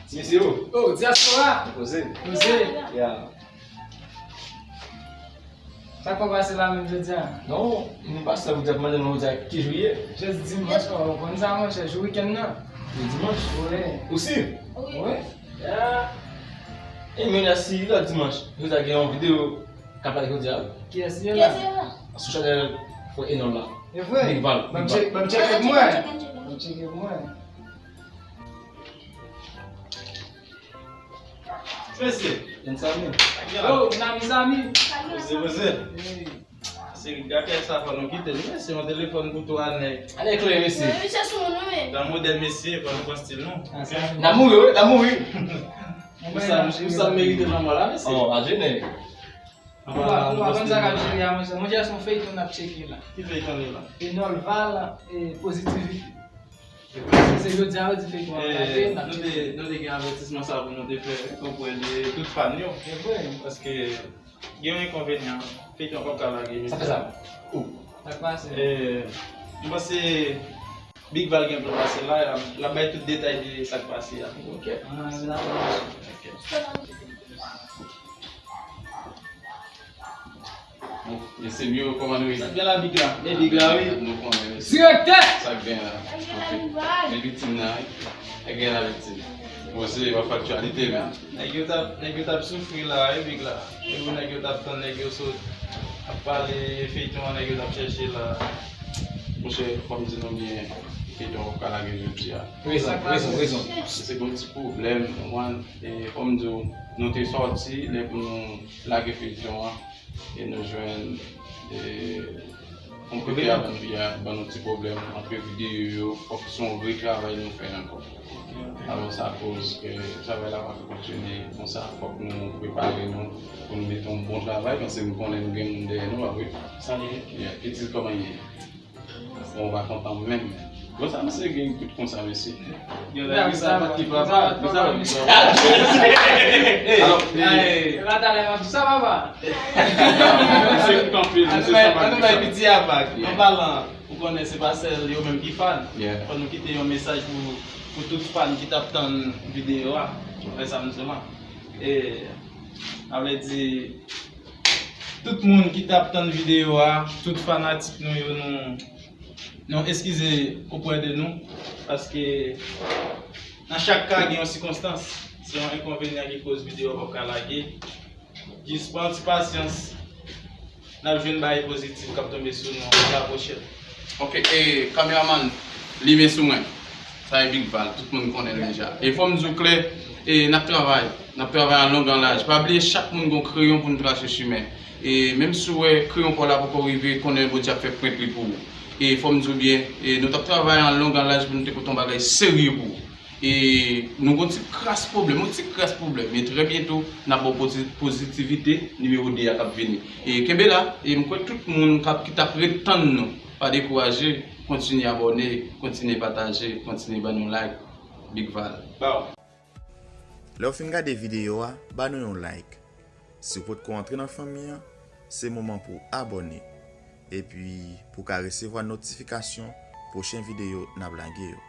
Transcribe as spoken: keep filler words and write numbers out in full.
Ti mesye yo. Oh, dyaspora. Poze. Poze. Ya. Sa k ap pase la menm jodi a? Non, m pa sa pou di ap mande nou jodi a ki jou ye. Jodi dimanch, oh, ou konn sa, monchè, jou wikenn nan. Jodi dimanch? Wi. Ou si? Wi. Ya. E men la si lòt dimanch, jodi a gen yon videyo k ap pale jodi a. Kiyès ye la? Sou chanèl frè Enòl la. E vre? Big Val, Big Val. Ban m tcheke pou mwen. Ban m tcheke pou mwen. Mesye, Ensami. Yo, mezanmi. Poze, poze. Hey. Se gate sa fò nou kite l. Mesye, yon telefòn pou twa nèg. Ale klè, mesye. Mesye sou moun, wi. Nan modèl, mesye, fò nou pran stil nou. N ap mouri, wi, n ap mouri. Ou sa, ou sa merite lanmò la, mesye. Oh, pa jennen. Ou pa, ou pa konn sa k ap jere a, monchè. Monchè, se yon feyton n ap tcheke la. Ki feyton li la? Enòl Val, e, Pozitivite. Se, se jodi a yo di feyton an lage, n ap tcheke. Nou te, nou te gen avètisman sa pou nou te fè, wi, oprè de tout fan yo. Se vre. Paske gen yon enkonvenyan, feyton an p ap ka lage. Sa fè sa? Ou. Sa k pase? E, m panse Big Val gen pou l pase la, l ap, l ap bay tout detay de sa k pase a. Ok. Ah, dakò. Ok. Bon, mesye m yo, kòman nou ye? Sa k gen la, Big la? E Big la, wi. Nou konnen, mesye. Direktè! Sa k gen la? Ok. Men viktim nan, wi. Sa k gen la, viktim? Bon, se pa aktyalite, men. Nèg yo t ap, nèg yo t ap soufri la, wi, Big la. E pou nèg yo t ap tann, nèg yo sot ap pale feyton an, nèg yo t ap chèche la. Monchè, fò m di nou byen, feyton an p ap ka lage jodi a. Rezon, rezon, rezon. Se gon ti pwoblèm, ou konprann? E fò m di w, nou te sòti, lè pou nou lage feyton an, e nou jwenn, e, yon kote a ban nou, ya, ban nou ti pwoblèm, antre videyo yo, fòk se yon retravay nou fè ankò. Alò, sa koz ke travay la pa ka kontinye konsa, fòk nou prepare nou pou nou mete yon bon travay, paske m konnen nou gen moun dèyè nou, pa vre? Sa li ye. Ya, pitit, kòman ye? Bon, ou pa kontan menm. Bon, sa, mesye, gen kout konsa, mesye. Yo, la, sa pa ki papa, sa pa ki papa. Alò, e, e, la, talè, m ap di sa, papa. Mesye, kout anpil, mesye, sa pa ki papa. An nou bay piti a vag. An palan, ou konnen se pa sèl yo menm ki fan. Yeah. Fò nou kite yon mesaj pou, pou tout fan ki t ap tann videyo a. Ou wè sa m di w lan? E, sa vle di, tout moun ki t ap tann videyo a, tout fanatik nou yo, nou, nou eskize oprè de nou, paske nan chak ka gen yon sikonstans, se yon enkonvenyan ki koz videyo a p ap ka lage. Jis pran ti pasyans, n ap jwenn bagay pozitif k ap tonbe sou nou la pwochèn. Ok, e, kameramann, limen sou mwen. Sa e Big Val, tout moun konnen l deja. E fò m di w klè, e n ap travay. N ap travay an long an laj. Pa bliye, chak moun gen yon kreyon pou n trase chimen. E menm si w wè kreyon pa w la poko rive, konnen Bondye ap fè pwent li pou ou. E fò m di w byen, e nou t ap travay an long an laj pou nou te pote yon bagay serye pou ou. E nou gon ti kras pwoblèm, yon ti kras pwoblèm. Men trè byento, n ap ba w pozi-, pozitivite nimewo de a k ap vini. E kenbe la, e m kwè tout moun k ap, ki t ap ret tann nou, pa dekouraje, kontinye abòne, kontinye pataje, kontinye ban nou like. Big Val. Ba w. Lè w fin gade videyo a, ba nou yon like. Si w potko antre nan fanmi an, se moman pou w abòne. Epi, pou w ka resevwa notifikasyon pwochen videyo n ap lage yo.